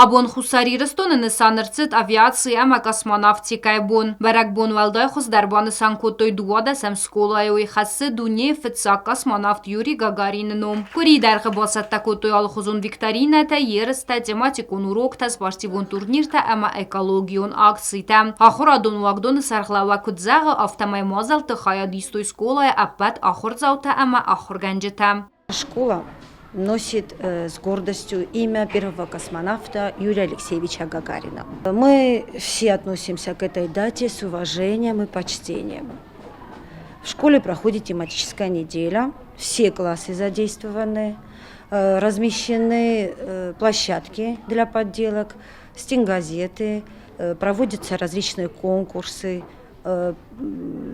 Абон Хуссар Ирыстоны нысан ӕрцыд авиаци ӕмӕ космонавтикӕйы бон. Бӕрӕгбон уӕлдай хуыздӕр банысан кодтой дыууадӕсӕм скъолайы, уый хӕссы дунейы фыццаг космонавт Юрий Гагарины ном. Къуырийы дӕргъы бацӕттӕ кодтой алыхуызон викторинӕтӕ, ерыстӕ, тематикон уроктӕ, спортивон турниртӕ ӕмӕ экологион акцитӕ. Ахуырадон уагдоны сӕргълӕууӕг куыд зӕгъы, афтӕмӕй мадзӕлтты хайад истой скъолайы ӕппӕт ахуырдзаутӕ ӕмӕ ахуыргӕнджытӕ. Школа носит с гордостью имя первого космонавта Юрия Алексеевича Гагарина. Мы все относимся к этой дате с уважением и почтением. В школе проходит тематическая неделя, все классы задействованы, размещены площадки для подделок, стенгазеты, проводятся различные конкурсы.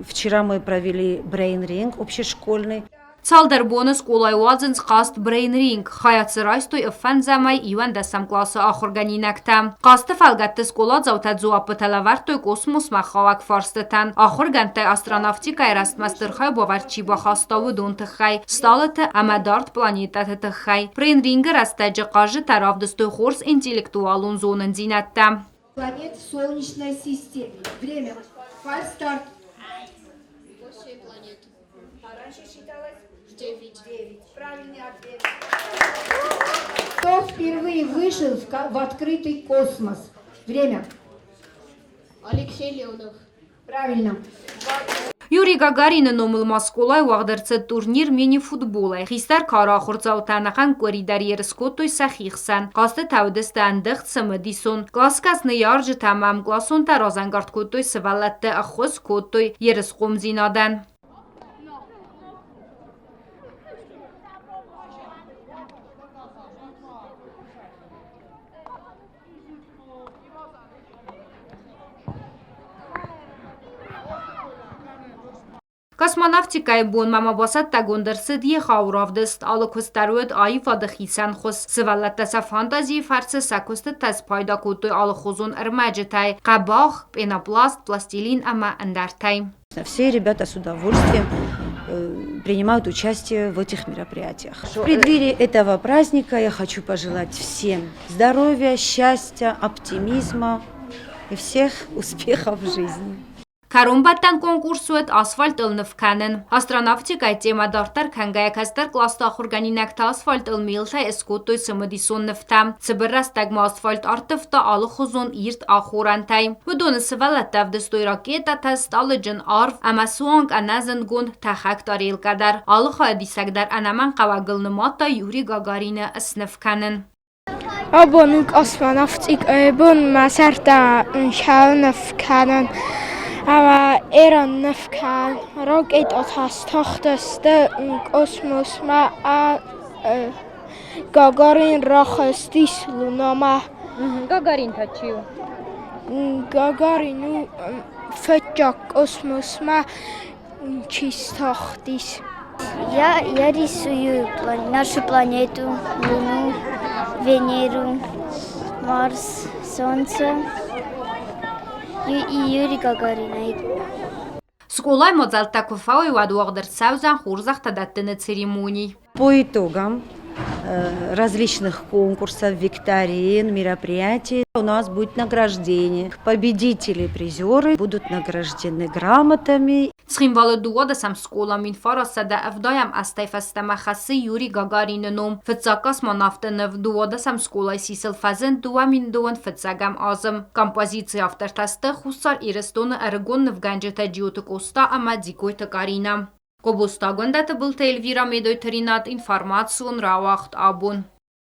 Вчера мы провели брейн-ринг общешкольный. Цалдӕр боны скъолайы уадзынц хъазт брейн-ринг. Хайад дзы райстой ӕффӕндзӕмӕй иуӕндӕсӕм къласы ахуыргӕнинӕгтӕ. Хъазты фӕлгӕтты скъоладзаутӕ дзуаппытӕ лӕвӕрдтой космосмӕ хауӕг фарстытӕн. Ахуыргӕндтӕй астронавтикӕйы рӕзтмӕ стыр хайбавӕрд чи бахаста, уыдон тыххӕй, стъалыты ӕмӕ дард планетӕты тыххӕй. Брейн-рингы рӕстӕджы хъазджытӕ равдыстой хорз интеллектуалон зонындзинӕдтӕ. Планет в Солнечной системе. Время. Фальстарт. Восемь планет. А раньше считалось? Девять. Девять. Правильный ответ. Кто впервые вышел в открытый космос? Время. Алексей Леонов. Правильно. Юрий Гагарины номыл ма скъолайы уагъд ӕрцыд турнир мини-футболӕй. Хистӕр кары ахуырдзаутӕ ӕнӕхъӕн къуыри дӕр ерыс кодтой сӕхи хсӕн. Хъазтытӕ уыдысты ӕндыгъд, цымыдисон. Къласгӕс ныййарджытӕ ӕмӕ ӕмкъласонтӕ разӕнгард кодтой сывӕллӕтты, ӕххуыс кодтой ерысхъомдзинадӕн. Космонавтикӕйы бонмӕ ма бацӕттӕгонд ӕрцыд егъау равдыст. Алы куыст дӕр уыд аивады хицӕн хуыз. Сывӕллӕттӕ сӕ фантазийы фӕрцы сӕ куыстытӕ спайда кодтой алыхуызон ӕрмӕджытӕй – хъӕбӕх, пенопласт, пластилин ӕмӕ ӕндӕртӕй. Все ребята с удовольствием принимают участие в этих мероприятиях. В преддверии этого праздника я хочу пожелать всем здоровья, счастья, оптимизма и всех успехов в жизни. Кӕронбӕттӕн конкурс уыд асфальтыл ныв кӕнын. Астронавтикӕйы темӕ дарддӕр кӕнгӕйӕ кӕстӕр къласты ахуыргӕнинӕгтӕ асфальтыл мелтӕй скодтой цымыдисон нывтӕ. Цыбыр рӕстӕгмӕ асфальт ӕрттывта алыхуызон ирд ахорӕнтӕй. Уыдоны сывӕллӕттӕ ӕвдыстой ракетӕтӕ, стъалыджын арв ӕмӕ суанг ӕнӕзындгонд тӕхӕг тарелкӕ дӕр. Алы хайадисӕг дӕр ӕнӕмӕнгхъӕуӕгыл нымадта Юрий Гагарины сныв кӕнын. Абон у космонавтикӕйы бон, мӕ зӕрдӕ ныв кӕнын ӕмӕ ирон ныв кӕнын. Ракетӕтӕ стахтысты космосмӕ, Гагарин рахызтис Лунамӕ. Гагарин та чи у? Гагарин у фыццаг космосмӕ чи стахтис. Я рисую нашу планету, Луну, Венеру, Марс, Солнце и Юрий Гагарина. Скъолайы мадзӕлттӕ куы фӕуой, уӕд уагъд ӕрцӕудзӕн хорзӕхтӕ дӕттыны церемони. По итогам различных конкурсов, викторин, мероприятий у нас будет награждение. Победители, призеры будут награждены грамотами. Цхинвалы дыууадӕсӕм скъола 1970 азтӕй фӕстӕмӕ хӕссы Юрий Гагарины ном. Фыццаг космонавты ныв дыууадӕсӕм скъолайы сисыл фӕзынд 2002 фыццӕгӕм азы. Композицийы автортӕ сты Хуссар Ирыстоны ӕрыгон нывгӕнджытӕ Джиоты Къоста ӕмӕ Дзигойты Каринӕ. Гобозты Агуындаты былты Эльвира Медойты Ринат информацион рауагъд абон.